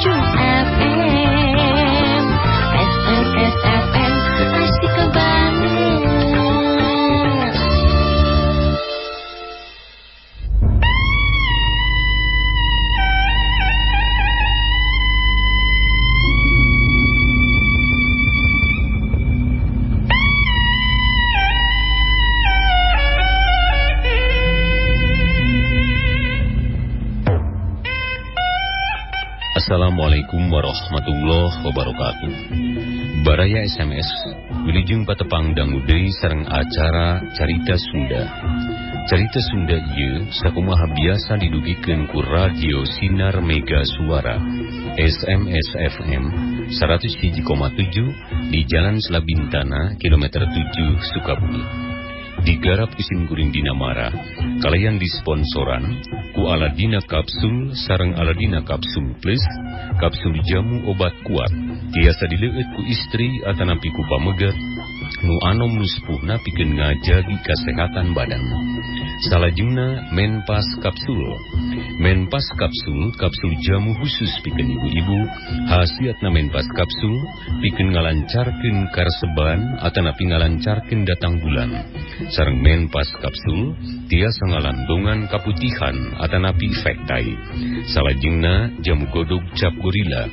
1,7 FM SMS FM asik banget. Assalamualaikum warahmatullahi wabarakatuh. Baraya SMS wilujeng patepang dangu deui sareng acara Carita Sunda. Carita Sunda ieu sakumaha biasa didugikeun ku Radio Sinar Mega Suara SMS FM 101,7 di Jalan Selabintana kilometer 7 Sukabumi. Digarap isim kuring Dinamara, kalian disponsoran ku Aladina Kapsul sareng Aladina Kapsul Plus, kapsul jamu obat kuat, tiasa dileueut ku istri atanapi ku pamegat, nu anom nu sepuhna pikeun ngajagi kasehatan badan. Salajengna Menpas Kapsul. Menpas Kapsul, kapsul jamu khusus pikeun ibu-ibu, hasiatna Menpas Kapsul pikeun ngalancarkeun karseban atanapi ngalancarkeun datang bulan. Sareng Menpas Kapsul tiasa ngalandongan kaputihan atanapi efek tai. Salajengna jamu godog cap gorila.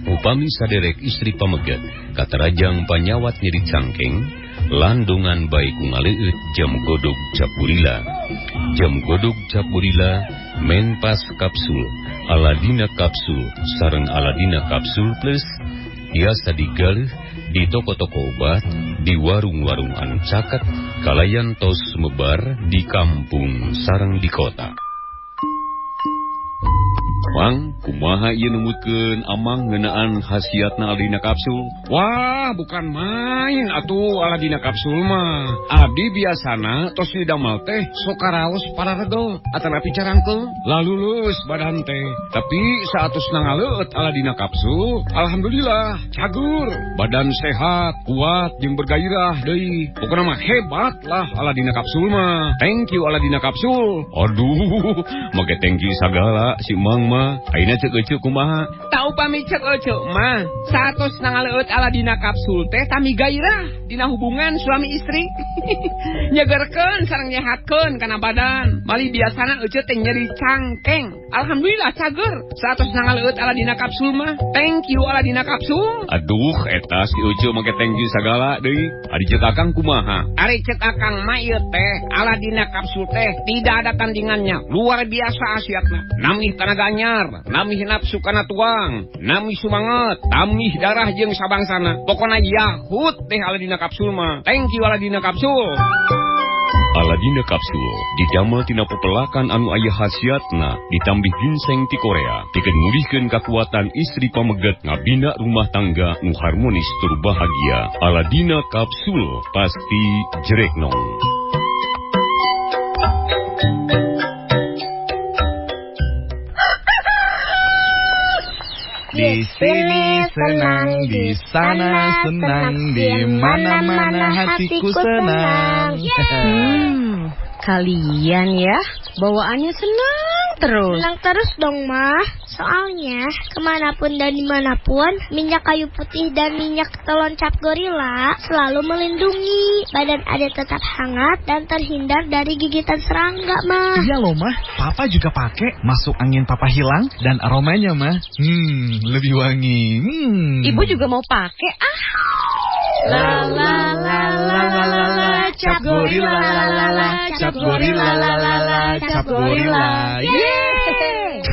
Upami saderek istri pamegat katarajang panyawat nyeri cangkeng, landungan bae ku ngaleueut jamu godog cap gorila. Jamu godog cap gorila, Menpas Kapsul, Aladina Kapsul, sareng Aladina Kapsul Plus tiasa digalih di toko-toko obat, di warung-warung anu caket, kalayan tos mebar di kampung sareng di kota. Mang, kumaha ieu numutkeun amang ngeunaan khasiatna Aladina Kapsul? Wah, bukan main atuh Aladina Kapsul mah. Abdi biasana tos didamel teh sok karaos pararegel atanapi carangkeul, lalulus badan teh. Tapi saatos ngaleueut Aladina Kapsul, alhamdulillah cagur, badan sehat, kuat jeung bergairah deui. Pokona mah hebat lah Aladina Kapsul mah. Thank you Aladina Kapsul. Aduh, make thank you sagala si Mang mah. Ayeuna ceuk eceu kumaha? Tah upami ceuk eceu mah, saatos ngaleueut Aladina Kapsul teh tami gairah dina hubungan suami istri. Nyegerkeun sareng nyehatkeun kana badan. Malih biasana eceu teh nyeri cangkeng. Alhamdulillah cager saatos ngaleueut Aladina Kapsul mah. Thank you Aladina Kapsul. Aduh, eta si eceu make thank you sagala deui. Ari ceuk akang kumaha? Ari ceuk akang mah ieu teh Aladina Kapsul teh tidak ada tandingannya. Luar biasa khasiatna. Namih tanaga anyar, namih nafsu kana tuang, namih sumanget, tamih darah jeung sabangsana. Pokona yahut teh Aladina Kapsul mah. Thank you Aladina Kapsul. Aladina Kapsul didamel tina pepelakan anu aya khasiatna ditambih ginseng ti Korea pikeun ngulihkeun kakuatan istri pameget ngabina rumah tangga nu harmonis tur bahagia. Aladina Kapsul pasti jereknong. Di sini senang, di sana senang, di mana-mana hatiku senang. Kalian ya, bawaannya senang terus. Senang terus dong, Ma. Soalnya, kemanapun dan dimanapun, minyak kayu putih dan minyak telon cap gorila selalu melindungi. Badan Ade tetap hangat dan terhindar dari gigitan serangga, Ma. Iya loh, Ma. Papa juga pakai. Masuk angin papa hilang dan aromanya, Ma. Lebih wangi. Ibu juga mau pakai, ah. La la la la la la la, cap gorila la la la, cap gorila la la la, cap gorila. Yeay!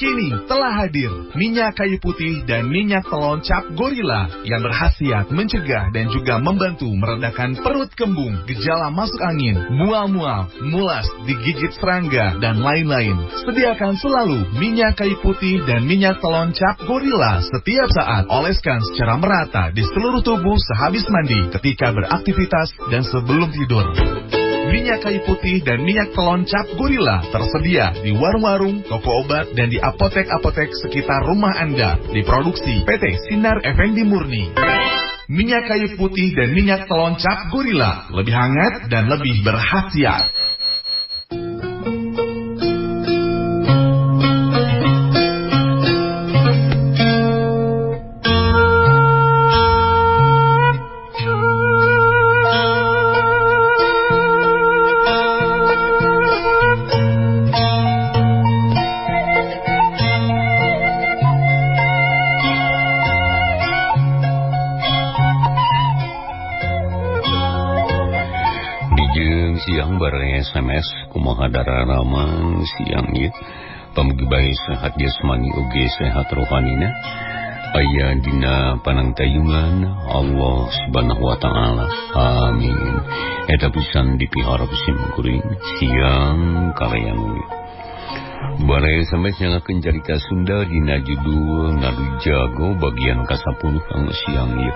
Kini telah hadir minyak kayu putih dan minyak telon cap gorila yang berkhasiat mencegah dan juga membantu meredakan perut kembung, gejala masuk angin, mual-mual, mulas, digigit serangga, dan lain-lain. Sediakan selalu minyak kayu putih dan minyak telon cap gorila setiap saat. Oleskan secara merata di seluruh tubuh sehabis mandi, ketika beraktivitas, dan sebelum tidur. Minyak kayu putih dan minyak telon cap gorila tersedia di warung-warung, toko obat, dan di apotek-apotek sekitar rumah Anda. Diproduksi PT Sinar Effendi Murni. Minyak kayu putih dan minyak telon cap gorila lebih hangat dan lebih berkhasiat. SMS kumaha dararamang siang ieu. Pamugi bae sehat jasmani oge sehat rohanina. Aya dina panangtayungan Allah Subhanahu wa taala. Amin. Eta pisan dipiharap sim kuring siang kalayan uih. Baraya SMS nyangakeun carita Sunda dina judul Ngadu Jago bagian ka-10 anu siang ieu.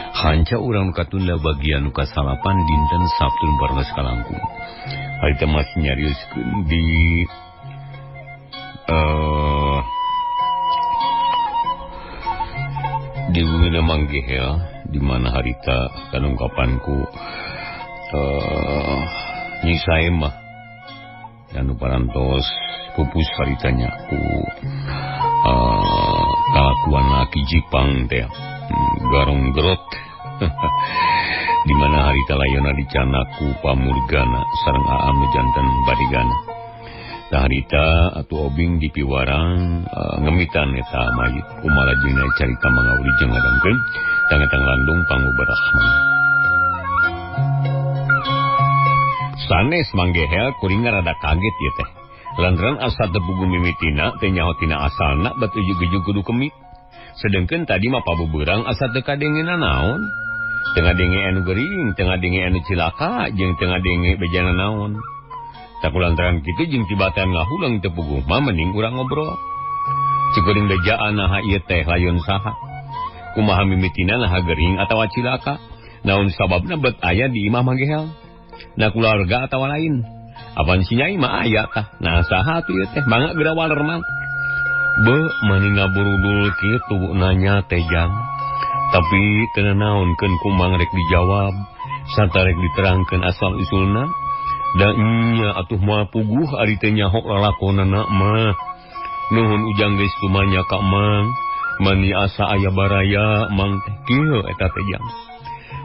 Hanca urang katunda bagian nu ka-9 dinten Sabtu 14 kalangkung. Harita masih nyarioskeun di di bumi Manggehel di mana harita kanungkapanku Nyi Saemah anu parantos pupus haritanya ku kalakuan laki Jipang teh Garong Gerot di mana harita layona dicanaku pamurgana sareng aam janten badigana. Tah harita atuh obing dipiwarang ngemitan eta mayit kumalajengna carita mangauri jeung ngadangkeun tangetang landung pangubarahman. Sanes Manggehel kuring rada kaget ieu teh. Lantaran asa teu puguh mimitina teh nyaho tina asalna bat ujug-ujug kudu kemit. Sedengkeun tadi mah pabubeurang asa teu kadengena naon. Teu ngadenge anu gering, teu ngadenge anu cilaka, jeung teu ngadenge bejana naon. Tak lantaran kitu jeung tibatan ngahulang teu puguh mah mending urang ngobrol. Cikuring bejaan naha ieu teh layon saha. Kumaha mimitina naha gering atawa cilaka. Naon sababna bet aya di imah Manggehel. Na keluarga atawa lain. Apan si Nyai mah aya tah. Nah saha atuh ieu teh mangga geura waler mang. Be mani ngaburudul kitu nanya teh jang. Tapi teu nanaonkeun ku mang rek dijawab, sarta rek diterangkeun asal usulna. Da nya atuh moal puguh ari teh nyaho lalakonana mah. Nuhun ujang geus tumanya ka mang, mani asa aya baraya mang teh kieu eta teh jang.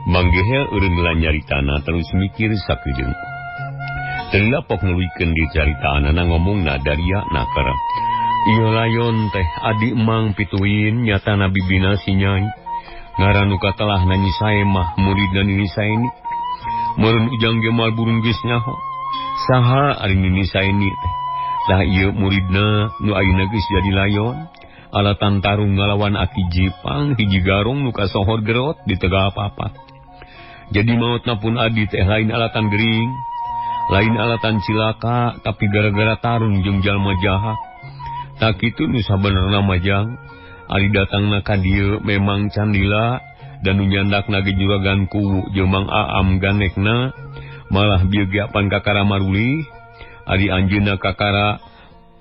Manggehel eureun nyaritana terus mikir sakedeung. Teu lapok nuluykeun di caritaanana ngomongna daria nakara. Ieu layon teh adi emang pituin nyatana bibina si Nyai. Ngaran nu katelahna Nyi Saemah muridna Nini Saeni. Meureun ujang ge moal burung geus nyaho. Saha ari Nini Saeni teh? Tah ieu muridna nu ayeuna geus jadi layon. Alatan tarung ngalawan aki Jipang hiji garong nu kasohor gerot di Tegal Papat. Jadi maotna pun adi teh lain alatan gering, lain alatan cilaka, tapi gara-gara tarung jeung jalma jahat. Tak kitu nu sabenerna majang, ari datangna ka dieu memang candila dan nu nyandakna ge juragan kuwu jeung Mang Aam ganekna, malah bieu ge apan kakara marulih, ari anjeunna kakara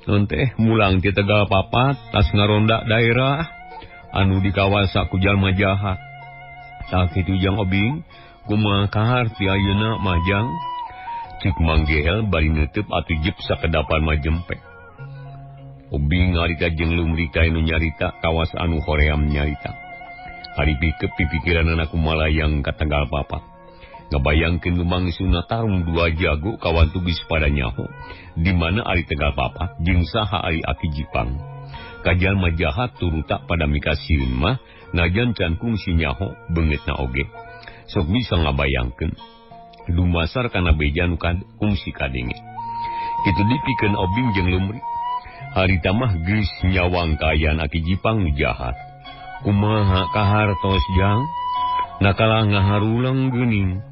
non teh mulang ti Tegal Papat tas ngaronda daerah anu dikawasa ku jalma jahat. Tak kitu jang obing, kumaha kaharti ayeuna majang? Cik Manggehel bari neuteub atuh jep sakedapan majempe. Obing ngarita jeung lumrita anu nyarita kawas anu hoream nyarita. Ari pikep pipikiranana kumalayang ka Tegal Papat. Ngabayangkeun lumangsuna tarung dua jago kawantu geus pada nyaho di mana ari Tegal Papat jeung saha ari aki Jipang. Kajalma jahat turuta pada mikasieun mah najan can kungsi nyaho beungeutna oge. Sok bisa ngabayangkeun dumasar kana beja nu kungsi kadenge. Kitu dipikeun obing jeung lumri. Harita mah geus nyawang kaayaan aki Jipang nu jahat. Kumaha kahartos jang? Nakalah ngaharulang geuning.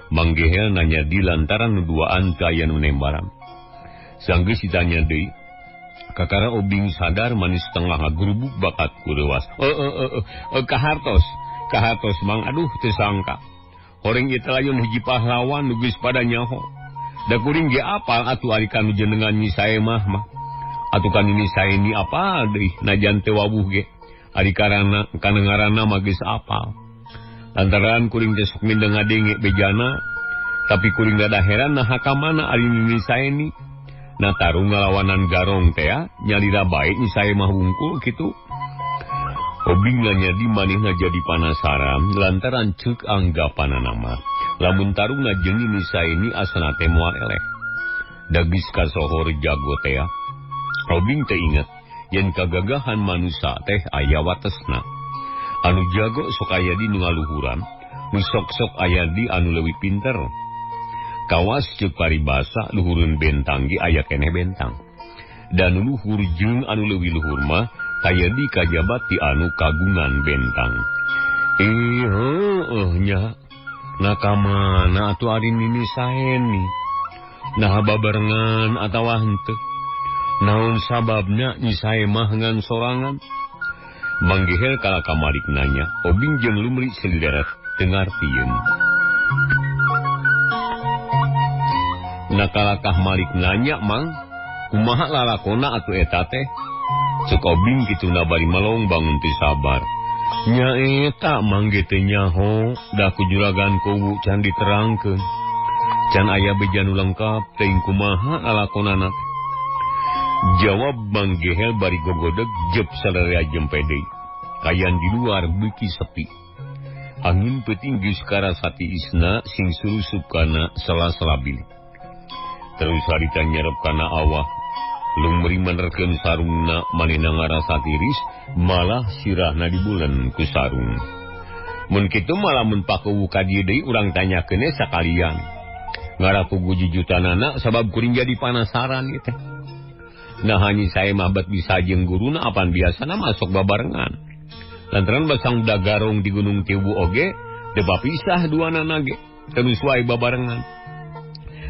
Manggehel nanya di lantaran nu duaan kaayaan nu nembaran. Sanggeus ditanya deui. Kakara obing sadar manis tengah ngagrubuk bakat ku reuas. Kahartos, kahartos mang aduh teu sangka. Horeng ieu teh layon hiji pahlawan nu geus pada nyaho. Da kuring ge apal atuh ari kanu jenengan Nyi Saemah mah. Atuh kan Nini Saeni apal deui najan teu wawuh ge. Ari karana kana ngaranna mah geus apal. Lantaran kuring teh sok mindeng ngadenge bejana, tapi kuring rada heran naha ka mana ari Nini Saeni. Nah tarung ngalawanan garong teh nyalira bae Nyi Saemah wungkul kitu. Obing nanya di manehna jadi panasaran lantaran ceuk anggapanana mah. Lamun tarungna jeung Nini Saeni asana teh moal eleh. Da geus kasohor jago teh. Obing teh inget yen kagagahan manusa teh aya watesna. Anu jago sok aya di nu ngaluhuran, nu sok-sok aya di anu leuwih pinter. Kawas ceuk paribasa luhureun bentang ge aya keneh bentang. Dan luhur jeung anu leuwih luhur mah taya di kajabat ti anu kagungan bentang. Heueuh nya. Nah ka mana atuh ari Nini Saeni? Nah babarengan atawa henteu? Naon sababna Nyi Sae mah ngan sorangan? Mang Gehel kala kamarik nanya, Obing jeung Lumri selideret teu ngartieun. Nah kalakah Malik nanya, Mang, kumaha lalakona atuh eta teh? Ceuk Obing kituna bari melong bangun ti sabar. Nya eta Mang ge teu nyaho, da ku juragan kuwu can diterangkeun. Can aya beja nu lengkap teuing kumaha lalakonana. Jawab Mang Gehel bari gogodeg jep salarea jempe deui. Kayan di luar beuki sepi. Angin peuting geus karasa tiisna sing surusup kana sela-sela bilik. Terus harita nyerep kana awah. Lumri menerkeun sarungna manehna ngarasa tiris, malah sirahna dibulen ku sarung. Mun kitu malah mun pakuwu ka dieu deui urang tanyakeun sakalian. Ngarapugu jujutanana sabab kuring jadi panasaran ieu teh. Nah Nyi Sae mah bet bisa jeung guruna apan biasana masuk babarengan. Lantaran basang dagarong di Gunung Tiwu oge teu papisah duanana ge, terus wae babarengan.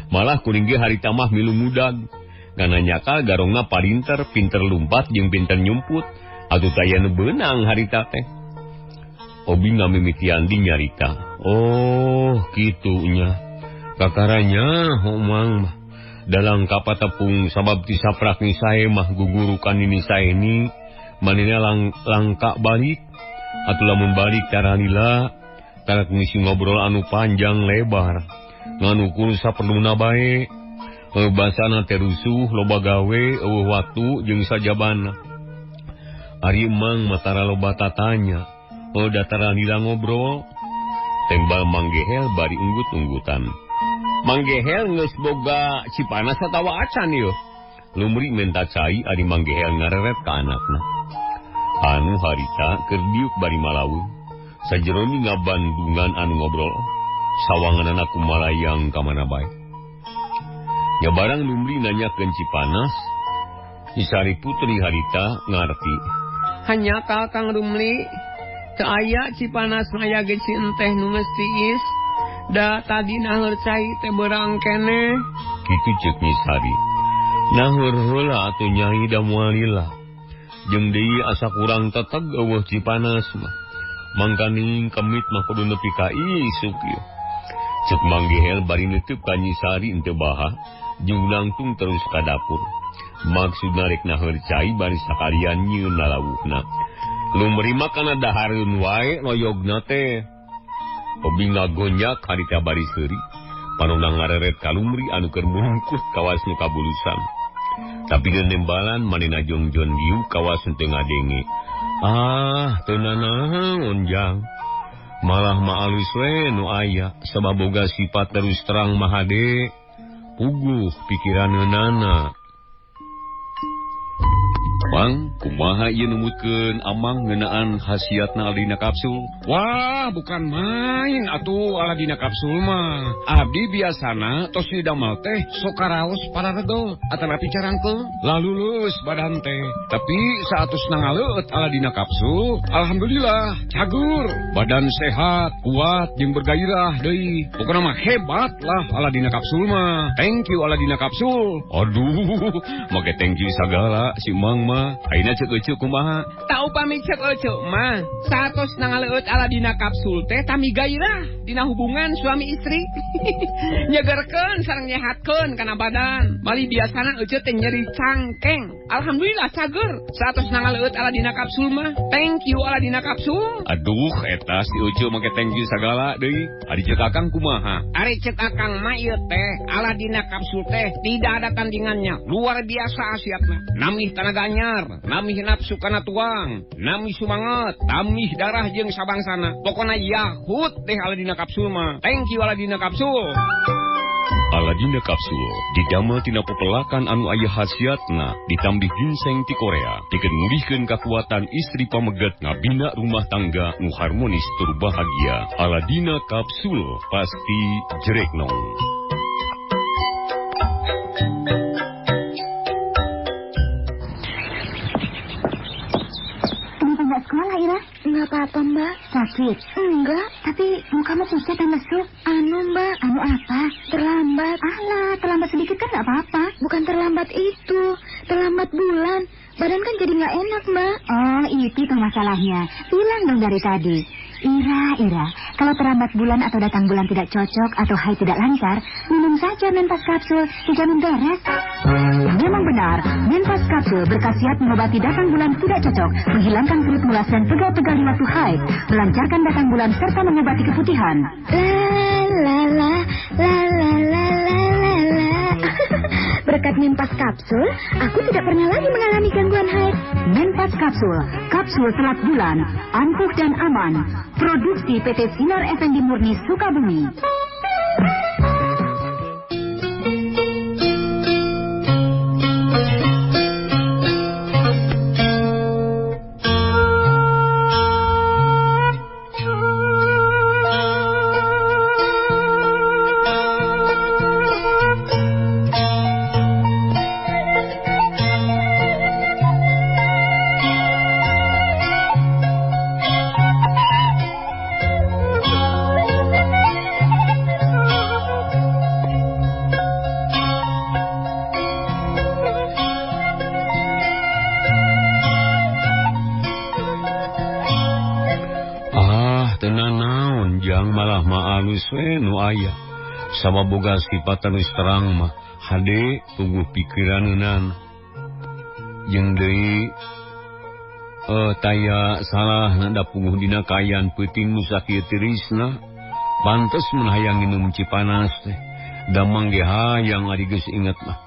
Malah kuring ge harita mah milu mudag. Ngana nyakal garongna palinter, pinter lumpat jeung pinter nyumput. Atuh taya nu beunang harita teh. Obi ngamimitian di nyarita. Oh, kitu nya. Kakaranya homang mah. Dalang kapatepung sabab ti saprak Nyi Sae mah gugurukan Nini Saeni manehna langka balik atuh lamun balik taralila tarak ngisi ngobrol anu panjang lebar nganukur saperluna bae basana teh rusuh loba gawe eueuh waktu jeung sajabana. Ari Mang matara loba tatanya da taralila ngobrol tembal Mang Gehel bari unggut-unggutan. Mang Gehel geus boga Cipanas atawa acan ieu. Lumri menta cai ari Mang Gehel ngareret ka anakna. Anu harita keur diuk bari malaweung. Sajeroni ngabandungan anu ngobrol, sawanganana kumalayang ka mana bae. Nya barang Lumri nanyakeun Cipanas, Nyi Sari Putri harita ngarti. Hanya ka Kang Rumli, teu aya Cipanas aya ge si enteh nu geus tiis. Da tadi naheur cai teh beurang keneh. Kitu ceuk Nyi Sari. Naheur heula atuh nyai da moal lila. Jeung deui asa kurang teteg eueuh Cipanas mah. Mangkaning kemit mah kudu nepi ka isuk ieu. Ceuk Mang Gehel bari neuteub ka Nyi Sari henteu baha, jeung langtung terus ka dapur. Maksudna rek naheur cai bari sakalian nyieun lalawuhna. Lumri mah kana dahareun wae loyogna teh. Obi ngagonjak harita bari seuri, panona ngareret ka Lumri anu keur mungkut kawas nu kabulusan. Tapi nembalan manehna jongjon dieu kawas teu ngadenge. Ah, teu nanaon jang. Malah mah alus we nu aya sabab boga sifat terus terang mahade. Puguh pikiraneunana. Mang, kumaha ieu numutkeun amang ngeunaan khasiatna Aladina kapsul? Wah, bukan main atuh Aladina kapsul mah. Abdi biasana tos didamel teh sok karaos pararegel atanapi carangkeul, lalulus badan teh. Tapi saatos nangaleueut Aladina kapsul, alhamdulillah cagur, badan sehat, kuat jeung bergairah deui. Pokona mah hebat lah Aladina kapsul mah. Thank you Aladina kapsul. Aduh, make thank you sagala si Mang mah. Ayeuna ceuk euceu kumaha? Tah upami ceuk euceu mah, saatos nangaleueut Aladina kapsul teh tami gairah dina hubungan suami istri. Nyegerkeun sareng nyehatkeun kana badan. Mali biasana euceu teh nyeri cangkeng. Alhamdulillah cager saatos nangaleueut Aladina kapsul mah. Thank you Aladina kapsul. Aduh, eta si euceu make thank you sagala deui. Ari ceuk akang kumaha? Ari ceuk akang mah ieu teh Aladina kapsul teh tidak ada tandingannya. Luar biasa khasiatna. Namih tanaga anyar, namih nafsu kana tuang, namih sumanget, tamih darah jeung sabangsana. Pokona yahut teh Aladina kapsul mah. Thank you Aladina kapsul. Aladina kapsul didamel tina pepelakan anu aya khasiatna ditambih ginseng ti Korea pikeun ngulihkeun kakuatan istri pameget ngabina rumah tangga nu harmonis tur bahagia. Aladina kapsul pasti jereknong. Kenapa nggak sekolah, Ira? Nggak apa-apa, Mbak. Sakit? Enggak, tapi mukamu pucat dan lesu. Anu, Mbak. Anu apa? Terlambat. Alah, terlambat sedikit kan nggak apa-apa. Bukan terlambat itu, terlambat bulan. Badan kan jadi nggak enak, Mbak. Oh, itu tuh masalahnya. Bilang dong dari tadi. Ira, Ira, kalau terlambat bulan atau datang bulan tidak cocok atau haid tidak lancar, minum saja Menpas Kapsul, dijamin beres. Memang benar, Menpas Kapsul berkhasiat mengobati datang bulan tidak cocok, menghilangkan perut mulas dan pegal-pegal di waktu haid, melancarkan datang bulan serta mengobati keputihan. La la la la la la la la. Berkat Menpas Kapsul, aku tidak pernah lagi mengalami gangguan haid. Menpas Kapsul, kapsul telat bulan, ampuh dan aman. Produksi PT Sinar Effendi Murni Sukabumi. Nu aya sama boga sifat anu terang mah hade puguh pikiraneunana jeung deui taya salah da puguh dina kaayaan peuting nu sakieu tirisna pantes mun hayang nginum Cipanas teh damang ge hayang ari geus inget mah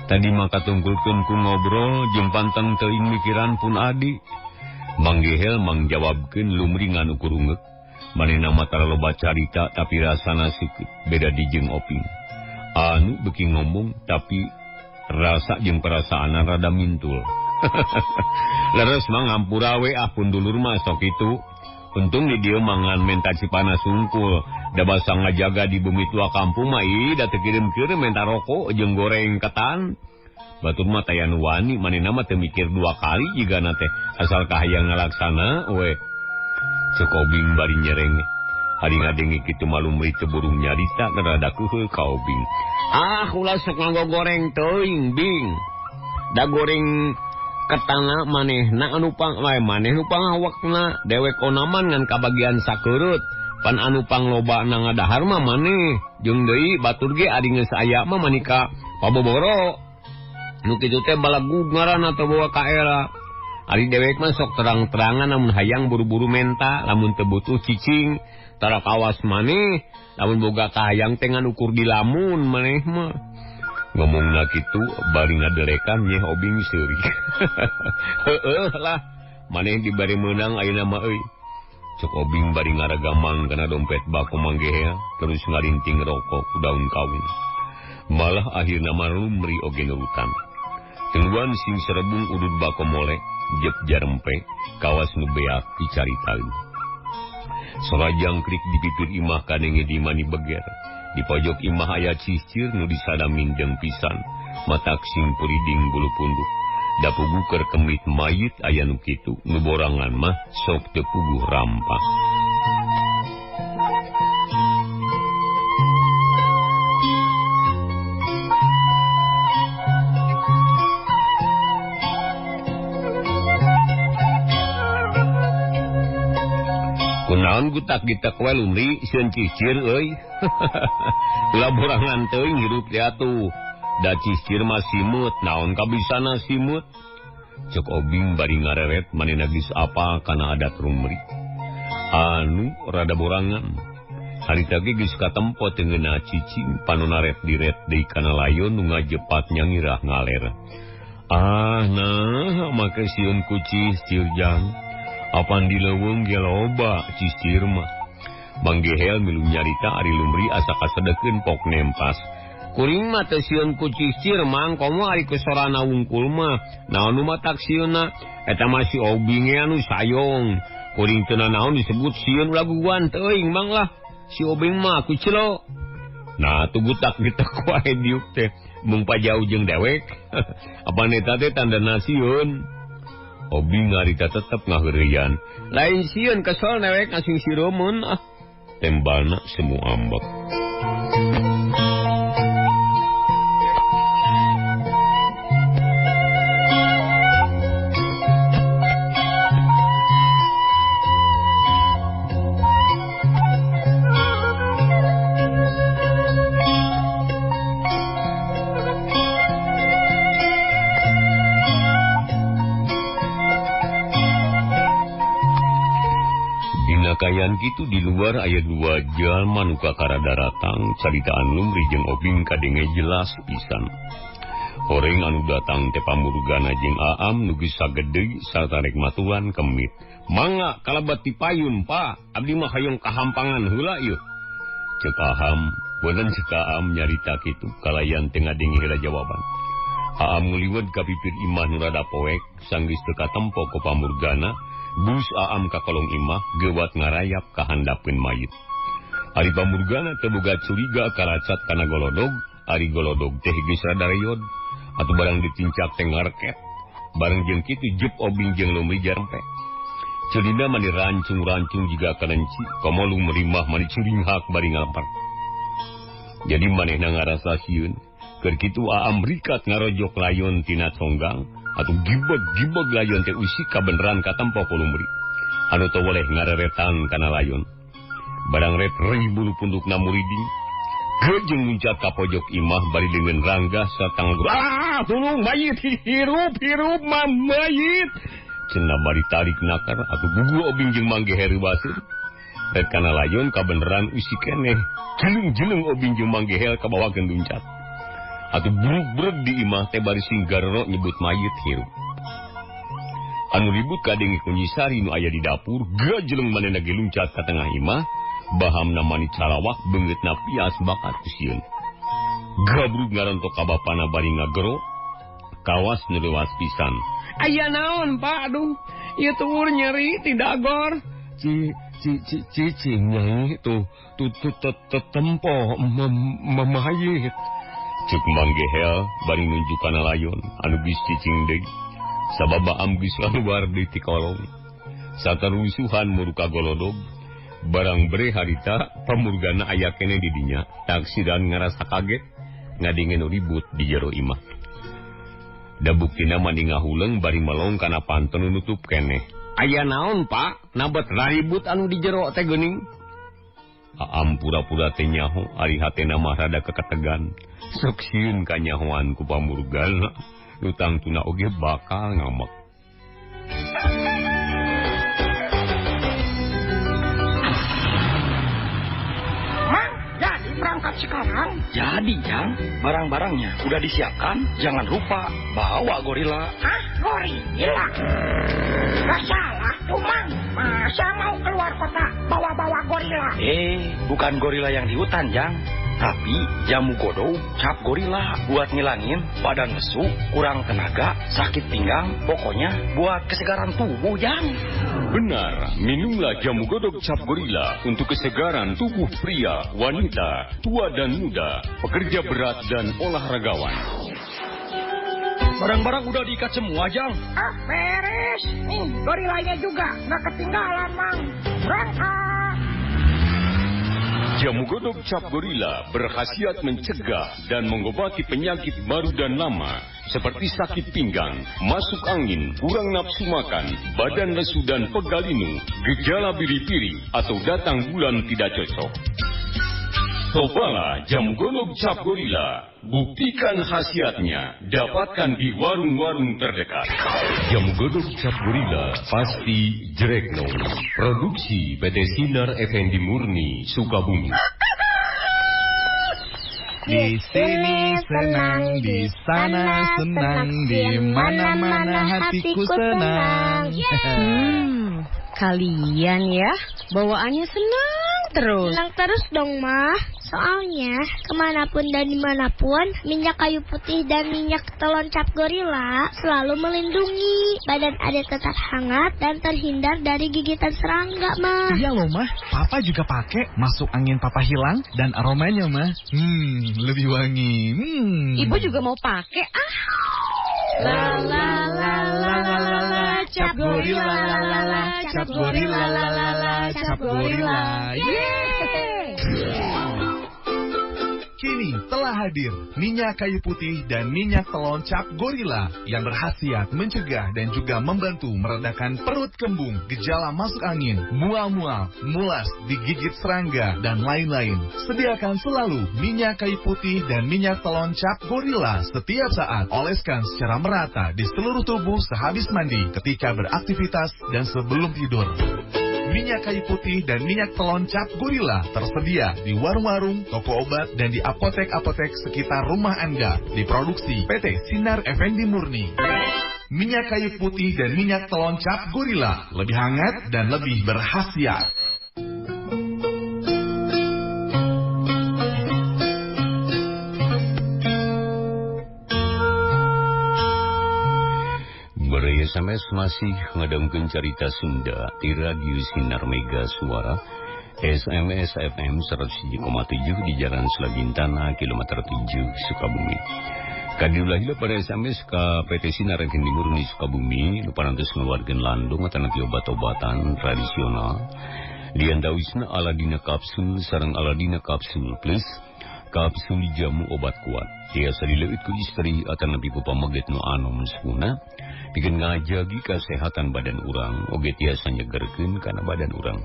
tadi mah katungkulkeun ku ngobrol jeung pantang teuing mikiran pun adi Mang Gehel mangjawabkeun lumri ngan ukur ungeuk. Manehna mah tara loba carita tapi rasana seukeut beda di jeung Oping. Anu beuki ngomong tapi rasa jeung perasaanna rada mintul. Leres mah ngampura we ah pun dulur mah sok kitu. Untung di dieu mangan menta Cipanas sungkul. Da basa ngajaga di bumi tua kampung mah ih da teu kirim-kirim menta rokok jeung goreng ketan. Batur mah taya nu wani manehna mah teu mikir dua kali jigana teh asal kahayang ngalaksana we. Cek Obing bari nyerenge. Ari ngadenge kitu malumri teu burung nyarita rada keuheul ka Obing. Ah ulah sok nganggo goreng teuing Bing. Da goreng ketana manehna anu pang wae maneh nu pangawakna dewek onaman ngan kabagian sakeurut. Pan anu panglobana ngadahar mah maneh. Jeung deui batur ge ari geus aya mah manika paboboro. Nu kitu teh balagug ngaranna teu bawa ka era. Ari dewek mah sok terang-terangan lamun hayang buru-buru menta, lamun teu butuh cicing, tara kawas maneh, lamun boga kahayang teh ngan ukur dilamun maneh mah. Ngomongna kitu bari ngadelekan nyeh Obing seuri. Heueuh lah, maneh dibari meunang ayeuna mah euy. Cek Obing bari ngaragamang kana dompet bako manggehel, terus ngalinting rokok ku daun kaung. Malah akhirna mah lumri oge nurutan. Tungguan sing serebung udud bako molek. Jep jarempe kawas nu beak dicaritaeun. Sora jangkrik di pipir imah kadenge di mani beger. Di pojok imah aya cicir nu disadamin jeung pisan. Matak sing puriding bulu punduk. Da puguh keur kemit mayit aya nu kitu, nu borangan mah sok teu puguh rampak. Kunaon gutak gitak we lumri sieun cicir euy. Ulah borangan teuing hirup teh atuh. Da cicir mah simut, naon kabisana simut. Cek Obing bari ngareret manehna geus apal kana adat rumri. Anu rada borangan. Harita ge geus katempo teu ngeunah cicing panona ret diret deui kana layon nu ngajepat nyangirah ngaler. Ah nah make sieun ku cicir jang. Apan di leuweung ge loba cicir mah. Mang Gehel milu nyarita ari lumri asa kasedekeun pok nempas. Kuring mah teu sieun ku cicir mang komo ari ku sorana wungkul mah. Naon nu matak sieunna? Eta mah si Obing anu sayong. Kuring teu nanaon disebut sieun ulah guguan teuing mang lah. Si Obing mah kucelo. Nah tuh gutak gitak wae diuk teh. Mung pajauh jeung dewek. Apan eta teh tandana sieun. Obing ngarita tetep ngaheureuyan. Lain sieun kesel dewek ngasing sireumeun ah. Tembalna semu ambek. Kayan kitu di luar aya dua jalma nu kakara daratang caritaan Lumri jeung Obing kadenge jelas pisan. Horeng anu datang teh Pamurgana jeung Aam nu geus sagede sarta rek maturan kemit. Mangga kalabat ti payun, Pa. Abdi mah hayang kahampangan heula ieu. Ceuk Aham, bonan ceuk Aam nyarita kitu kalayan teu ngadenge heula jawaban. Aam nguliwet ka pipir imah nu rada poek sanggeus teu katempo ku Pamurgana. Bus Aam ka kolong imah gewat ngarayap ka handapeun mayit. Ari Pamurgana teu boga curiga karacat kana golodog, ari golodog teh geus rada reyod atuh barang ditincak teh ngareket. Bareng jeung kitu jep Obing jeung Lumri jarempe. Ceulina mani rancung-rancung jiga kalenci, komo Lumri mah mani curinghak bari ngalempar. Jadi manehna ngarasa sieun. Keur kitu Aam rikat ngarojok layon tina conggang. Atuh gibeg-gibeg layon teh usik kabeneran katempo ku Lumri. Anu teu boleh ngareretan kana layon. Barang ret reuy bulu pundukna muriding. Geujeng muncak ka pojok imah bari deungeun ranggah satang. Ah, tulung mayit hirup hirup mah mayit. Cenah bari tarik nakar atuh gugu Obing jeung Mang Geher baseur. Ret kana layon kabeneran usik keneh. Jeleng-jeleng Obing jeung Mang Geher kabawakeun luncat. Atuh brug-brug di imah teh bari sing garero nyebut mayit hirup. Anu ribut kadenge ku Nyi Sari nu aya di dapur, gajeleng manehna ge luncat ka tengah imah, bahamna mani calawak beungeutna pias bakat ku sieun. Gabrug ngarontok ka bapana bari ngagero, kawas nu leuwas pisan. Aya naon, Pak? Aduh, ieu tuur nyeri ti dagor. Cicing nyai tuh tempo mayit. Cek Mang Gehel bari nunjuk kana layon anu geus cicing deui. Sabab Aam geus kaluar deui ti kolong. Satarusuhan muruka golodog, barang bre harita Pamurgana aya keneh di dinya, taksiran ngarasa kaget ngadenge nu ribut di jero imah. Da buktina mani ngahuleng bari melong kana panto nu nutup keneh. Aya naon, Pak? Nabet ribut anu di jero teh geuning. Aam pura-pura teh nyaho, ari hatena mah rada keketegan. Sok sieun kanyahoan ku Pamurgana, nu tangtuna oge bakal ngamek. Mang, jadi berangkat sekarang? Jadi, Jang. Barang-barangnya udah disiapkan. Jangan lupa bawa gorila. Hah? Gorila? Gak salah tuh, Mang. Masa mau keluar kota bawa-bawa gorila? Bukan gorila yang di hutan, Jang. Tapi jamu godog cap gorila buat ngilangin badan lesu, kurang tenaga, sakit pinggang, pokoknya buat kesegaran tubuh, Jang. Benar, minumlah jamu godog cap gorila untuk kesegaran tubuh pria, wanita, tua dan muda, pekerja berat dan olahragawan. Barang-barang udah diikat semua, Jang. Ah, beres. Nih, gorilanya juga nggak ketinggalan, Mang. Berangkat. Jamu godog cap gorila berkhasiat mencegah dan mengobati penyakit baru dan lama seperti sakit pinggang, masuk angin, kurang nafsu makan, badan lesu dan pegal linu, gejala biri-biri atau datang bulan tidak cocok. Cobalah jamu godog cap gorila, buktikan khasiatnya, dapatkan di warung-warung terdekat. Jamu godog cap gorila pasti jrekno. Produksi PT Sinar Effendi Murni, Sukabumi. Di sini senang, di sana senang, di mana-mana hatiku senang. Kalian ya, bawaannya senang terus. Senang terus dong, Ma. Soalnya kemanapun dan dimanapun, minyak kayu putih dan minyak telon cap gorila selalu melindungi. Badan Ade tetap hangat dan terhindar dari gigitan serangga, Ma. Iya loh, Ma. Papa juga pakai. Masuk angin papa hilang dan aromanya, Ma. Lebih wangi. Ibu juga mau pakai, ah. La la la la la la la, cap gorila la la la, cap gorila la la la, cap gorila. Yeay! Kini telah hadir minyak kayu putih dan minyak telon cap gorila yang berkhasiat mencegah dan juga membantu meredakan perut kembung, gejala masuk angin, mual-mual, mulas, digigit serangga, dan lain-lain. Sediakan selalu minyak kayu putih dan minyak telon cap gorila setiap saat. Oleskan secara merata di seluruh tubuh sehabis mandi, ketika beraktivitas, dan sebelum tidur. Minyak kayu putih dan minyak telon cap gorila tersedia di warung-warung, toko obat, dan di apotek-apotek sekitar rumah Anda. Diproduksi PT Sinar Effendi Murni. Minyak kayu putih dan minyak telon cap gorila lebih hangat dan lebih berkhasiat. SMS masih ngadamkeun carita Sunda di Radio Sinar Mega Suara SMS FM 107,7 di Jalan Selabintana kilometer 7 Sukabumi. Kadiulahila pada SMS ke PT Sinar Effendi Murni Sukabumi nu parantos ngaluarkeun landung atanapi obat-obatan tradisional. Diantawisna Aladina kapsul sareng Aladina kapsul plus kapsul jamu obat kuat. Tiasa dileuit ku istri atanapi ku pameget nu anom sepuhna. Pikeun ngajagi kesehatan badan urang, oge tiasa nyegerkeun kana badan urang.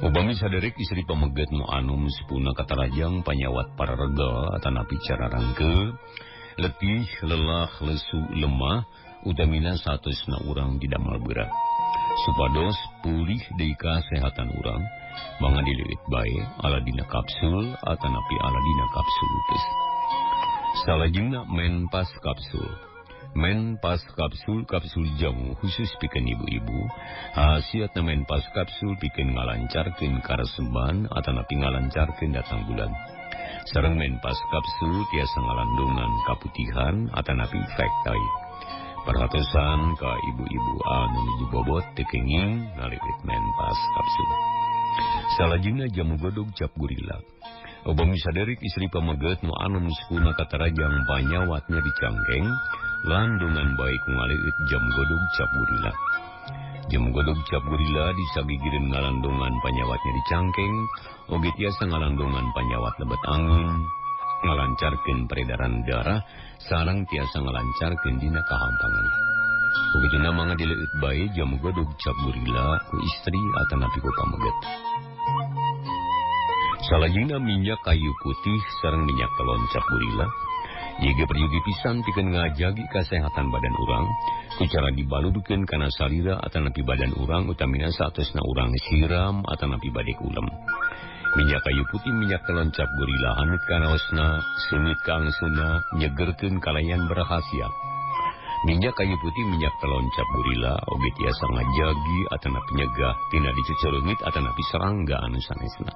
Upami saderek istri pameget nu anum sepuhna katarajang panyawat pararega atanapi cararangke, letih, lelah, lesu, lemah, utamina satosna urang didamel berat. Supados pulih deui kasehatan urang, mangga dileuit bae Aladina kapsul atanapi Aladina kapsul plus. Salajengna Menpas kapsul. Menpas kapsul, kapsul jamu khusus pikeun ibu-ibu. Khasiatna Menpas kapsul pikeun ngalancarkeun karesemban atanapi ngalancarkeun datang bulan. Sareng Menpas kapsul tiasa ngalandungan kaputihan atanapi efek tai. Perhatosan ka ibu-ibu anu nuju bobot teu kenging ngaleuit Menpas kapsul. Salajengna jamu godog cap gorila. Upami saderik istri pameget nu anom sepuhna katarajang panyawatnya dicangkeng, landungan baik ngaleuit jam godog cap gorila. Jam godog cap gorila disagigireun ngalandungan panyawatnya dicangkeng, oge tiasa ngalandungan panyawat lebet angin, ngalancarkeun peredaran darah, sareng tiasa ngalancarkeun dina kahampangan. Begituna mangga dileuit bae jam godog cap gorila ku istri atanapi ku pameget. Salajengna minyak kayu putih sareng minyak telon cap gorila. Ieu peryogi pisan pikeun ngajagi kasehatan badan urang, ku cara dibalurkeun kana salira atanapi badan urang utamina saatosna urang siram atanapi bade kulem. Minyak kayu putih minyak telon cap gorila haneut kanaosna, seungit kaangseuna, nyegerkeun kalayan berkhasiat. Minyak kayu putih minyak telon cap gorila oge tiasa ngajagi atanapi nyegah tina dicucureungit atanapi serangga anu sanesna.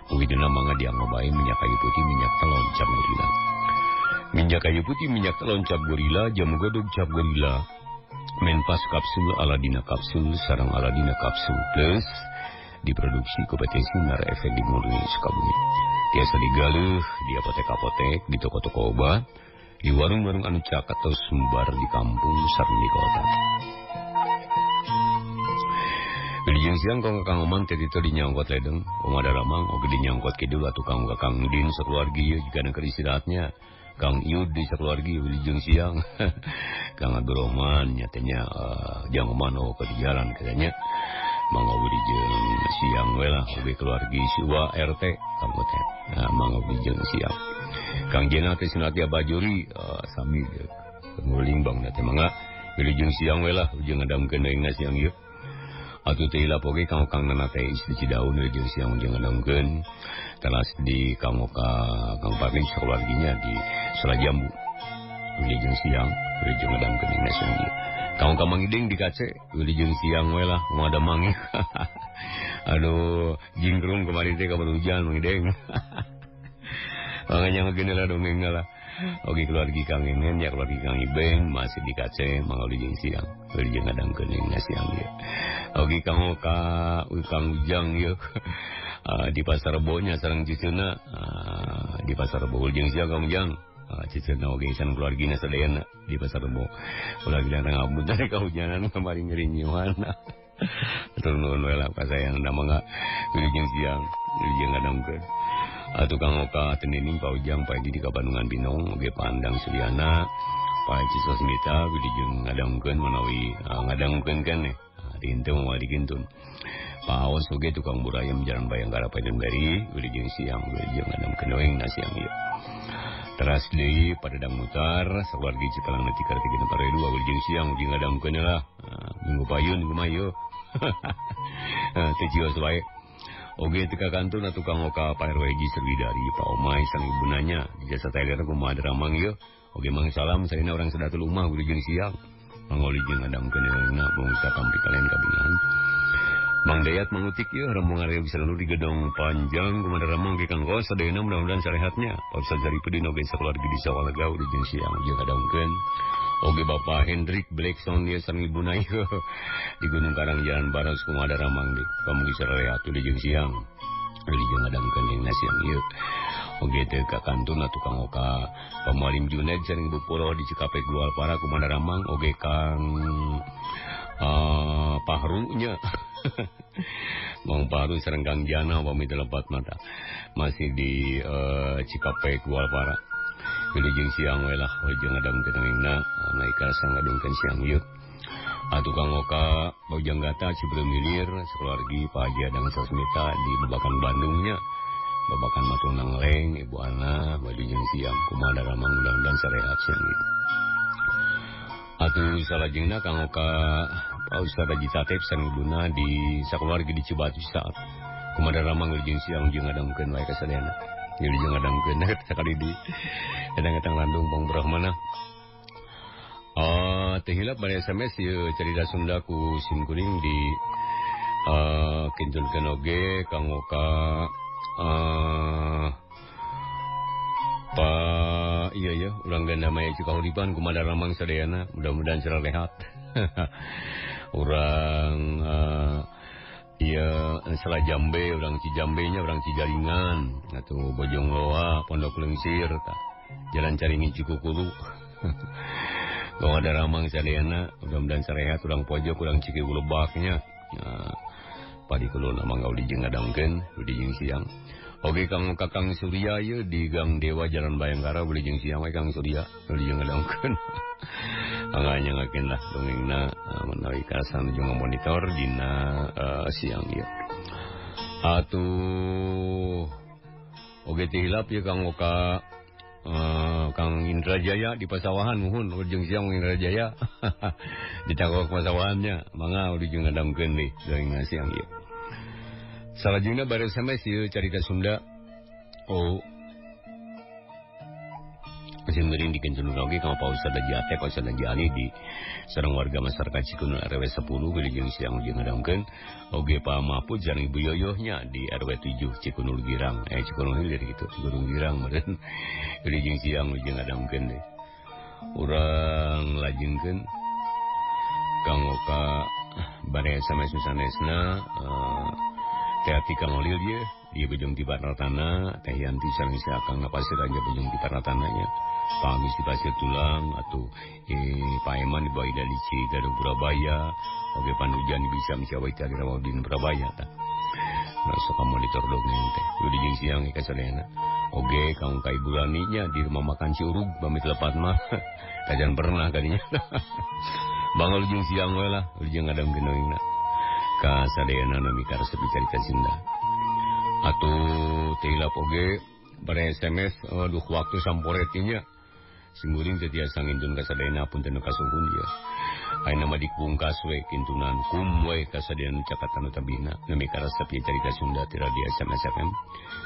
Ugiduna mangga dianggo bae minyak kayu putih minyak telon cap gorila. Minyak kayu putih minyak telon cap gorila, jamu godog cap gorila, Menpas kapsul Aladina kapsul sareng Aladina kapsul plus diproduksi ku PT Sinar Effendi Murni Sukabumi. Tiasa digaleuh di apotek-apotek, di toko-toko obat, di warung-warung anu caket atau sumbar di kampung sareng di kota. Wilujeng siang kang Kang Oman teh ditu dinyangkot ledeng, Oma Daramang oge dinyangkot kidul atuh Kang Kang Din sakeluargi ieu jigana keur istirahatnya. Kang Yud di sakeluargi wilujeng siang. Kang Abdurrahman nyatanya jang Oman oh ke di jalan katanya. Mangga wilujeng siang we lah oge keluargi Siwa RT Kang Utet. Nah, mangga wilujeng siang. Kang Jena teh sunati Abajuri sami nguling bang teh mangga wilujeng siang we lah ujung ngadamkeun deui siang ieu. Atuh teh hilap oge kang Kang Nana teh istri Cidaun wilujeng siang ujung ngadamkeun. Telas di Kang Oka Kang Parli sakeluarginya di Selajambu. Wilujeng siang wilujeng ngadamkeun deui siang ieu. Kang ka Mang Ideng di kace wilujeng siang we lah kumaha damang. Aduh, jingkrung kemarin teh kabar hujan Mang Ideng. Makanya ngegene lah dongeng lah. Oke keluarga Kang Enen ya keluarga Kang Ibeng masih di kace mangga wilujeng siang. Wilujeng ngadangkeun siang ieu. Oke Kang Oka, Kang Ujang ieu. Di Pasar Rebo nya sareng cucuna di Pasar Rebo wilujeng siang Kang Ujang. Cucuna oge sareng keluargina sadayana di Pasar Rebo. Ulah gila ngabut dari kahujanan kamari ngerinyuhan. Atur nuhun we lah kasayang da mangga wilujeng siang, wilujeng ngadangkeun. Atuh Kang Oka Tenining Pak Ujang Pak Edi di Kabandungan Binong oge Pandang Suryana Pak Haji Sosmita wilujeng ngadangkeun manawi ngadangkeun keneh rinteu moal dikintun. Pak Aos oge tukang burayam Jalan Bayangkara Paiden Beri wilujeng siang wilujeng ngadangkeun we siang ieu. Teras deui pada dang mutar sakeluarga Cipalang Leutik RT 6 RW 2 wilujeng siang wilujeng ngadangkeun lah. Minggu payun kumaha ieu. Teu cios wae. Oge teu kantun atuh Kang Oka Pak RW Haji Sriwidari Pak Omai sang ibunanya di jasa Tyler kumaha daramang ieu. Oge mang salam sarina urang sadatul ummah wilujeng siang. Mangga wilujeng ngadangkeun na bangsa kampi kalian kabingan. Mang Dayat mangutik ieu rombongan reog selalu di Gedong Panjang kumaha daramang ge Kang Kos sadayana mudah-mudahan sarehatnya. Pak Ustaz Zaripudin oge sakeluarga di Sawalaga wilujeng siang wilujeng ngadangkeun. Oge Bapak Hendrik Blackson ieu sareng ibuna ieu di Gunung Karang Jalan Baros kumaha daramang deui. Pamugi sarehat wilujeng siang. Wilujeng ngadangkeun dina siang ieu. Oge teu ka kantun atuh Kang Oka Pamualim Junaid sareng Ibu Puro di Cikampek Goalpara kumaha daramang oge Kang Pahru nya. Mang Pahru sareng Kang Jana pamit lepat mata. Masih di Cikampek Goalpara. Wilujeng siang we lah wilujeng ngadangkeun na naik ka sangadongkeun siang ieu. Atuh Kang Oka Bojong Gata Ciberem Hilir sakeluargi Pak Haji Adang Sasmita di Babakan Bandungnya. Babakan Matunang Leng Ibu Ana wilujeng siang kumaha daramang mudah-mudahan sarehat siang ieu. Atuh salajengna Kang Oka Pak Ustaz Haji Tatep sareng ibuna di sakeluargi di Cibatu saat kumaha daramang wilujeng siang jeung ngadangkeun wae ka sadayana. Wilujeng ngadangkeun sakali di kadang-kadang Landung Bang Brahmana. Teu hilap bari SMS ieu cerita Sunda ku sim kuring di kintunkeun oge Kang Oka Pak iya ya urang Gandamaya Cikahuripan kumaha daramang sadayana mudah-mudahan sarehat. Urang iya salah Jambe urang Cijambe nya urang Cijaringan atau Bojong Loa Pondok Lengsir tah Jalan Caringin Cikukulu. Kumaha daramang sadayana mudah-mudahan sarehat urang pojok urang Cikiwulebaknya. Padi kulon mangga wilujeng ngadangkeun wilujeng siang. Oke Kang Kakang Surya ieu di Gang Dewa Jalan Bayangkara wilujeng siang we Kang Surya wilujeng ngadangkeun. Anganya ngakeun lah dongengna menawi karasan jeung monitor dina siang ieu. Atuh oge teu hilap ieu Kang Oka Kang Indra Jaya di Pasawahan muhun wilujeng siang Indra Jaya. Di Cangkok Pasawahannya mangga wilujeng ngadangkeun deui dongengna siang ieu. Salajengna bari SMS ieu carita Sunda. Oh. Simeuring dikenculun oge ka Pak Ustaz Haji Atek, Ustaz Haji Ali di sareng warga masyarakat Cikunur RW 10 wilujeng siang wilujeng ngadangkeun. Oge Pak Mahfud sareng Ibu Yoyohnya di RW 7 Cikunur Girang. Cikunur Hilir gitu, Cikunur Girang meureun. Wilujeng siang wilujeng ngadangkeun deui. Urang lajengkeun Kang Oka bari SMS sanesna Teh Ati Kang Olil ye di Bojong di Paratana, Teh Yanti sareng si Akang Pasir anja Bojong di Paratananya. Pak Agus di Pasir Tulang atau Pak Eman di Baida di Cigadung Purabaya, oge Panujan di Bisa Misyawai Tadi Rawadin Purabaya tah. Nah, sok monitor dongeng teh. Wilujeng siang ka sadayana. Oge Kang Ka Ibu Rani nya di rumah makan Ciurug pamit lepat mah. Kajan pernah kadinya. Bang wilujeng siang we lah, wilujeng ngadangkeun dongengna. Ka sadayana nami karesep carita Sunda. Atuh teu hilap oge bare SMS aduh waktu samporetinya. Simkuring teu tiasa ngintun ka sadayana punten nu kasuhun ieu. Ayeuna mah dipungkas we kintunan kum we ka sadayana nu cakatan nu tabina nami karesep ieu carita Sunda ti Radio SMS FM.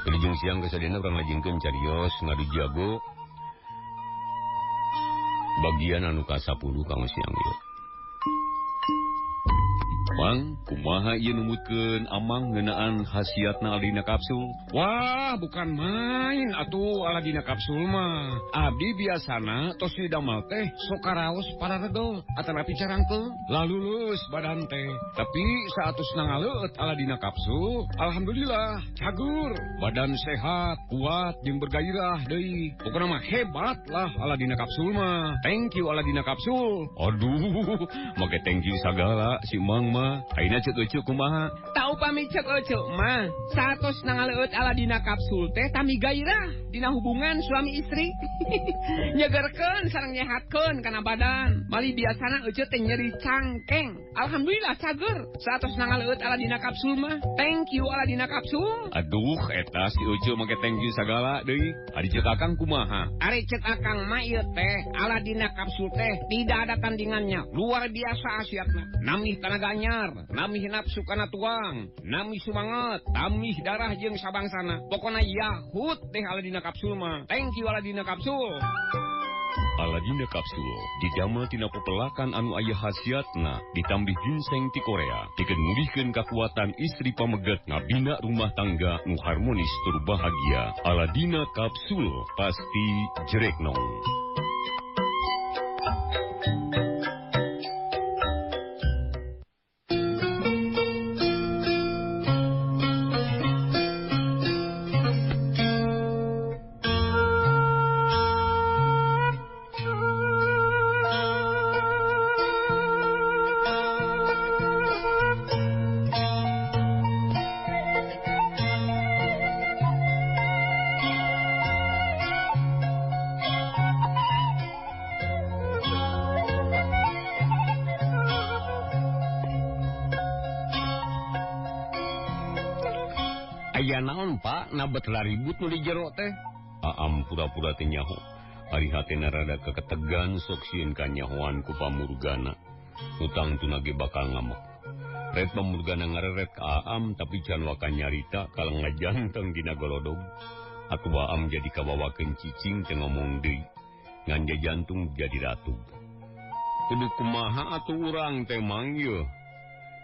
Wilujeng siang ka sadayana urang lajengkeun carios ngadu jago bagian anu ka-10 kanggo siang ieu. Mang, kumaha ieu numutkeun amang ngeunaan khasiatna Aladina kapsul? Wah, bukan main atuh Aladina kapsul mah. Abdi biasana tos didamel teh sok karaos pararegel atanapi carangkeul, lalulus badan teh. Tapi saatos nangaleueut Aladina kapsul, alhamdulillah cagur, badan sehat, kuat jeung bergairah deui. Pokona mah hebat lah Aladina kapsul mah. Thank you Aladina kapsul. Aduh, make thank you sagala si Mang mah. Ayeuna ceuk eceu kumaha? Tau pami ceuk eceu mah, saatos nangaleueut Aladina kapsul teh tami gairah dina hubungan suami istri. Nyegerkeun sareng nyehatkeun kana badan. Mali biasana eceu teh nyeri cangkeng. Alhamdulillah cager saatos nangaleueut Aladina kapsul mah. Thank you Aladina kapsul. Aduh, eta si eceu make thank you sagala deui. Ari ceuk akang kumaha? Ari ceuk akang mah ieu teh Aladina kapsul teh tidak ada tandingannya. Luar biasa khasiatna. Namih tanaga anyar, namih nafsu kana tuang, namih sumanget, tamih darah jeung sabangsana. Pokona yahut teh Aladina kapsul mah. Thank you Aladina kapsul. Aladina kapsul didamel tina pepelakan anu aya khasiatna ditambih ginseng ti Korea pikeun ngulihkeun kakuatan istri pameget ngabina rumah tangga nu harmonis tur bahagia. Aladina kapsul pasti jereknong. Aya naon Pak, nabet ribut nu di jero teh? Aam pura-pura teh nyaho. Ari hatena rada keketegan sok sieun kanyahoan ku pamurgana. Utang tuna ge bakal ngamek. Ret pamurgana ngareret ka Aam tapi can waka nyarita kalau ngajanteng dina golodog. Atuh Aam jadi kawawakeun cicing teu ngomong deui. Ngan jantung jadi ratug. Kudu kumaha atuh urang teh mang ieu?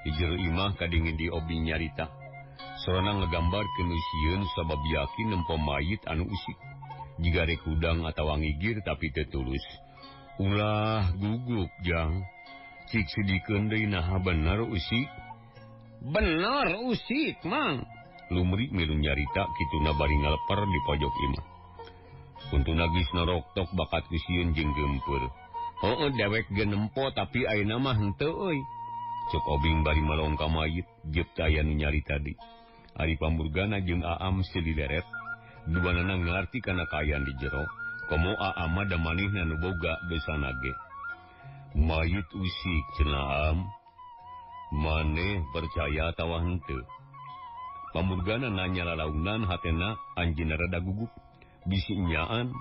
Di jero imah kadingin di obi nyarita. Sorana ngegambarkeun nu sieun sabab yakin nempo mayit anu usik. Jiga rek hudang atawa ngigir tapi teu tulus. Ulah gugup jang. Cik sedikeun deui naha bener usik? Bener usik, Mang. Lumri milu nyarita kituna bari ngaleper di pojok imah. Untuna geus noroktok bakat ku sieun jeung geumpeur. Heueuh dewek ge nempo tapi ayeuna mah henteu euy. Cek obing bari malong ka mayit jeung teu aya nu nyarita deui. Ari pamurgana jeung Aam silileret, duanana ngarti kana kaayaan di jero, komo Aam mah da manehna nu boga dosana ge. Mayit usik cenah Aam, maneh percaya atawa henteu? Pamurgana nanya lalaunan hatena anjeunna rada gugup, bisi nyaan.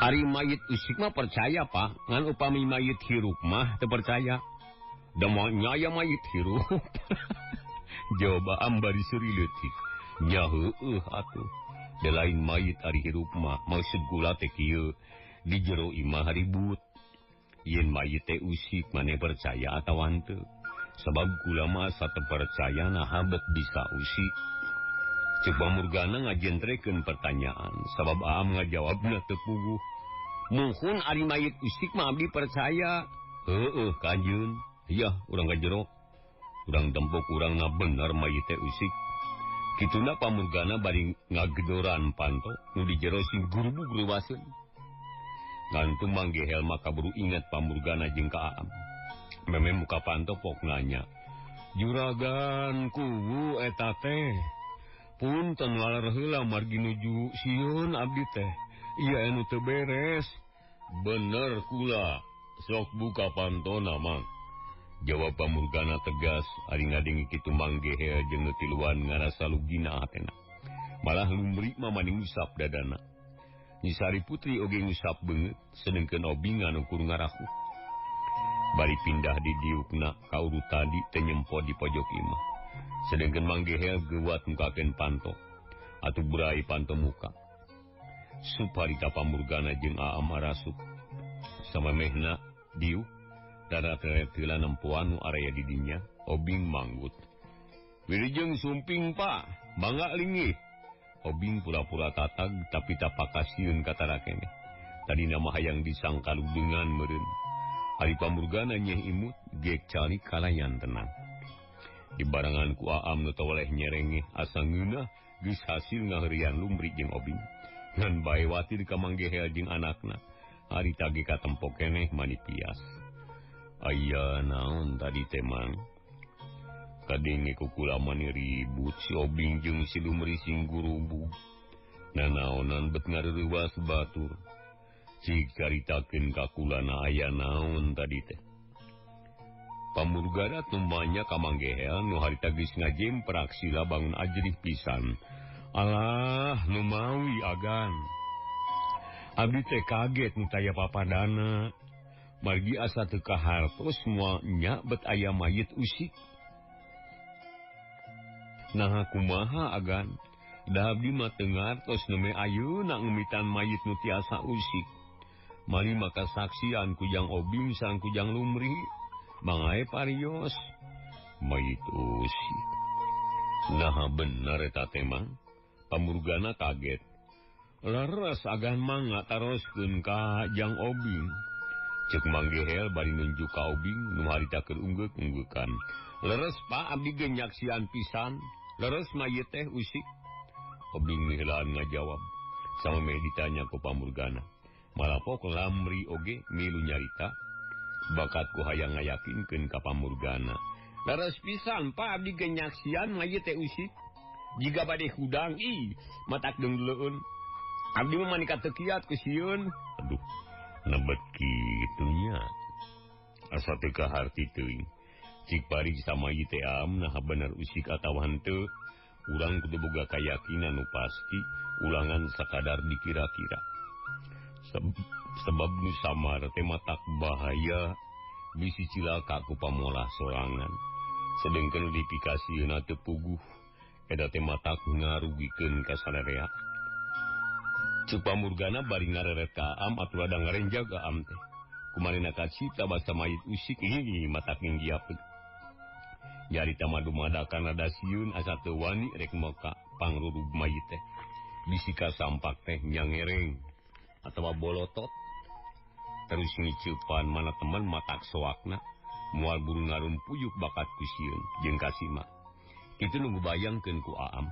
Ari mayit usik mah percaya Pak, ngan upami mayit hirup mah teu percaya. Da moal nya mayit hirup. Jawab Aam bari seuri leutik. Nya heueuh atuh. Da lain mayit ari hirup mah, maksud kula teh kieu, di jero imah ribut. Yen mayit teh usik maneh percaya atawa henteu? Sabab kula mah asa teu percaya naha bet bisa usik. Cek pamurgana ngajentrekeun pertanyaan, sabab Aam ngajawabna teu puguh. Muhun ari mayit usik mah abdi percaya. Heueuh kanjeun. Yah, urang ka jero. Urang tempok urang na bener mayit teh usik. Kituna pamurgana bari ngagedoran panto nu di jero sing gurubug ruwaseun. Ngantung Mang Gehel mah kaburu inget pamurgana jeung ka Aam. Meme muka panto pok nanya, "Juragan kuwu eta teh? Punten waler heula margi nuju sieun abdi teh. Ieu anu teu beres." "Bener kula, sok buka pantona Mang." Jawab pamurgana tegas, ari ngadenge kitu Mang Gehel jeung nu tiluan ngarasa lugina hatena. Malah lumri mah mani ngusap dadana. Nyi Sari Putri oge ngusap beungeut, sedengkeun obing anu kur ngarahuh. Bari pindah di diukna ka urut tadi teu nyempo di pojok imah. Sedengkeun Mang Gehel geuwat mukakeun panto. Atuh burai panto muka. Suparita pamurgana jeung Aam arasup. Samamehna diuk Tara-teret heula nempoan nu area di dinya, Obing manggut. Wilujeng sumping, Pak. Mangga linggih. Obing pura-pura tatag tapi tapakasieun ka Tara keneh. Tadina mah hayang disangka ludengan meureun. Ari pamurgana nyeh imut gek calik kalayan tenang. Dibarengan ku Aam nu tawaleh nyerengeh asa ngeunah geus hasil ngaheurian Lumri jeung Obing. Ngan bae watir ka Mang Gehel jeung anakna. Ari tage katempo keneh mani pias. Aya naon tadi teh Mang? Kadenge kukula mani ribut si Obing jeung si Lumri sing gurubug. Nanaonan bet ngareurewas batur. Cik caritakeun ka kulana aya naon tadi teh. Pamurgana tumbanya ka Mang Gehel nu harita geus ngajemprak sila bangun ajrih pisan. Alah, nu mawi agan. Abdi teh kaget nu taya papadana. Margi asa teu kahartos moal nya bet aya mayit usik. Naha kumaha agan? Da abdi mah teu ngartos nembe ayeuna ngemitan mayit nu tiasa usik. Mali maka saksian kujang Obing sareng kujang Lumri. Mangae parios mayit usik. Naha bener eta teh Mang? Pamurgana kaget. Leres agan mangga taroskeun ka Jang Obing. Cek Mang Gehel bari nunjuk ka Obing nu harita keur unggeuk-unggeukan. Leres Pak, abdi ge nyaksian pisan. Leres mayit teh usik. Obing miheulaan ngajawab. Samemeh ditanya ku pamurgana. Malapok Lamri oge milu nyarita. Bakat ku hayang ngayakinkeun ka pamurgana. Leres pisan Pak, abdi ge nyaksian mayit teh usik. Jiga bade hudang ih, matak deungleun. Abdi mah mani katekiat ku sieun. Aduh, nebet kitu nya. Asa teu kaharti teuing. Cik pari sama ieu teh am naha bener usik atawa henteu. Urang kudu boga kayakinan nu pasti, ulangan sakadar dikira-kira. Sebab nu samar teh matak bahaya bisi cilaka ku pamolah sorangan. Sedengkeun dipikasieunna teu puguh. Eta teh matak ngarugikeun ka sararea. Cuk pamurgana bari ngareret ka Aam atuh rada ngarenjag Aam teh. Kumarina kacita basa mayit usik ih matak nggiapeun. Nyarita mah dumadakan rada sieun asa teu wani rek moka pangrurug mayit teh. Bisi kasampak teh nyangereng atawa bolotot. Terus ngiceupan mana teman matak soakna moal buru ngarumpuyuk bakat ku sieun jeung kasima. Kitu nu bayangkeun ku Aam.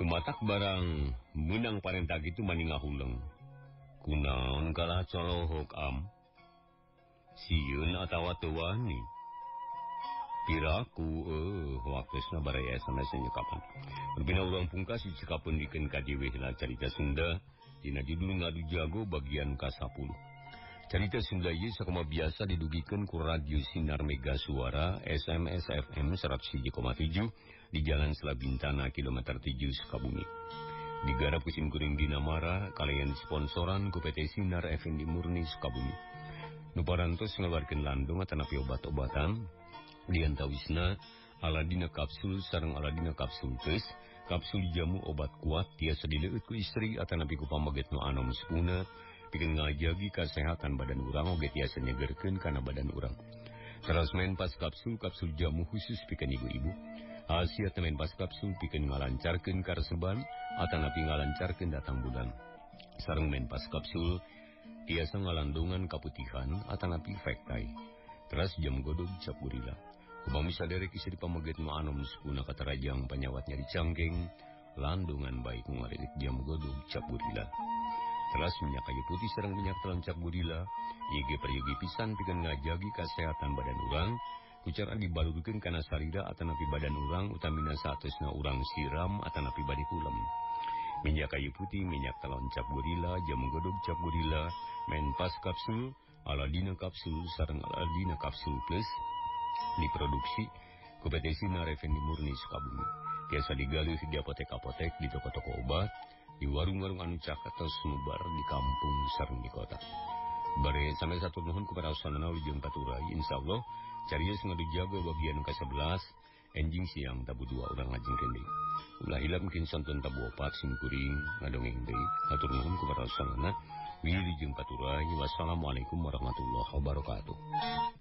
Lumatak barang meunang parentah kitu mani ngahuleng. Kunaon kalah colohok Am? Sieun atawa teu wani? Piraku waktosna baraya SMS nyekapan. Rupina urang pungkas dicekapeun dikeun ka dewe heula carita Sunda dina judul Ngadu Jago bagian ka-10. Carita Sunda ieu sakumaha biasa didugikeun ku Radio Sinar Mega Suara SMS FM 101,7 di Jalan Selabintana kilometer 7 Sukabumi. Digarap ku sim kuring Dinamara kalayan sponsoran ku PT Sinar Effendi Murni Sukabumi. Nu parantos ngaluarkeun landung atanapi obat-obatan diantawisna Aladina kapsul sareng Aladina kapsul plus, kapsul jamu obat kuat tiasa dileueut ku istri atanapi ku pamaget nu anom sepuna. Pikeun ngajagi kesehatan badan urang oge tiasa nyegerkeun kana badan urang. Teras main pas kapsul kapsul jamu khusus pikeun ibu-ibu. Khasiat main pas kapsul pikeun ngalancarkeun kareseban atanapi ngalancarkeun datang bulan. Sareng main pas kapsul tiasa ngalandungan kaputihan atanapi fektai. Teras jam godog cap gorila. Upami saderek istri pamaget nu anom sepuna katarajang panyawat nyeri cangkeng, landungan baik ngarilik jam godog cap gorila. Teras minyak kayu putih sareng minyak telon cap gorila, ieu peryogi pisan pikeun ngajagi kesehatan badan urang, kucara dibalurkeun kana sarira atanapi badan urang utamina saatosna urang siram atanapi bade kulem. Minyak kayu putih, minyak telon cap gorila, jamu godog cap gorila, menpas kapsul, Aladina kapsul sareng Aladina kapsul plus diproduksi ku PT Sinar Effendi Murni Sukabumi. Tiasa digalih di apotek-apotek, di toko-toko obat, di warung-warung anu caket sumebar di kampung sareng di kota. Bare sampai satu nuhun kepada sanana wilujeng paturai, insyaallah carios ngadu jago bagian ke-11 enjing siang tabu 2 urang ngajeng deui. Ulah hilap mungkin sonten tabu 4 sim kuring ngadongeng deui. Hatur nuhun kepada sanana. Wilujeng paturay. Wassalamualaikum warahmatullahi wabarakatuh.